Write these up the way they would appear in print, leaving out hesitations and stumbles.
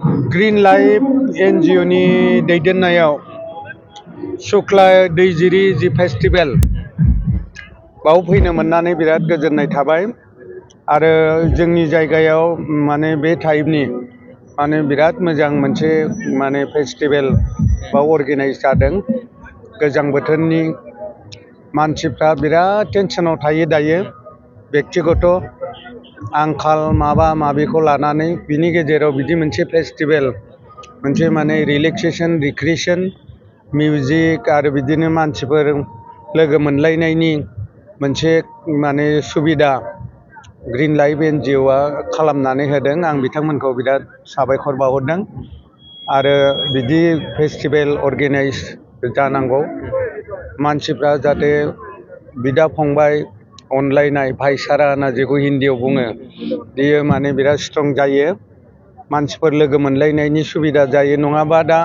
Green life NGO नि दैदेननायाव शुक्ला दैजिरि जि festival बाव फैनो मोननानै बिराद गोजोननाय थाबाय आरो जोंनि जायगायाव माने बे टाइपनि माने बिराद मोजां मोनसे माने फेस्टिभेल बाव अर्गेनाइज जादों। गोजां बोथोरनि मानसिफ्रा बिराद टेनसनाव थायो दायो व्यक्तिगत आंखाल माबा माबिखौ लानानै बिनि गेजेराव बिदि मोनसे फेस्टिभेल मोनसे माने रिलेक्सेसन रिक्रिएसन मिउजिक आरो बिदिनो मानसिफोर लोगो मोनलायनायनि मोनसे माने सुबिदा ग्रीन लाइफ NGO आ खालामनानै होदों। आं बिथांमोनखौ बिराद साबायखर बावहरदों आरो बिदि फेस्टिभेल अर्गेनाइज जानांगौ मानसिफ्रा जाहाथे बिदा फंबाय अनलायनाय भाईचारा होनना जेखौ हिन्दीआव बुङो बेयो माने बिराद स्ट्रं जायो मानसिफोर लोगो मोनलायनायनि सुबिदा जायो नङाबा दा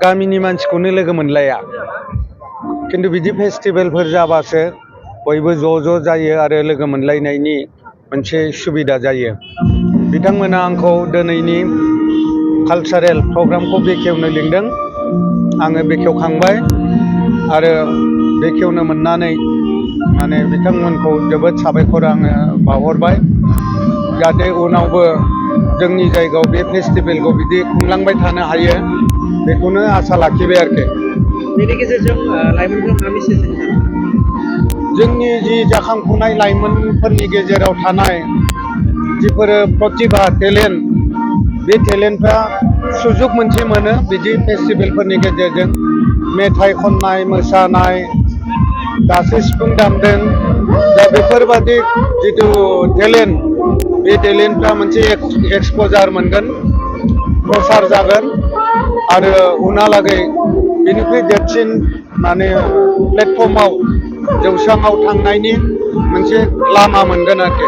गामिनि मानसिखौनो लोगो मोनलाया खिन्थु बिदि फेस्टिभेलफोर जाबासो बयबो ज' जायो आरो लोगो मोनलायनायनि मोनसे सुबिदा जायो। बिथांमोना आंखौ दिनैनि कालचारेल प्रग्रामखौ बेखेवनो लिंदों आङो बेखेवखांबाय आरो बेखेवनो मोननानै माने बिथांमोनखौ जोबोद साबायखर आङो बावहरबाय जाहाथे उनावबो जोंनि जायगायाव बे फेस्टिभेलखौ बिदि खुंलांबाय थानो हायो बेखौनो आसा लाखिबाय आरोखि। बेनि गेजेरजों लाइमोनफोरा मा मेसेज होनो सानो? जोंनि जि जाखांफुनाय लाइमोनफोरनि गेजेराव थानाय जिफोरो प्रतिभा टेलेन्ट बे टेलेन्टफ्रा सुजुग मोनसे मोनो बिदि फेस्टिभेलफोरनि गेजेरजों मेथाइ खननाय मोसानाय दासो सिफुं दामदों दा बेफोरबादि जिथु टेलेन्ट बे टेलेन्टफ्रा मोनसे एक्सप'जार मोनगोन प्रसार जागोन आरो उनहालागै बेनिख्रुइ देरसिन माने प्लेटफर्माव जौस्राङाव थांनायनि मोनसे लामा मोनगोन आरोखि।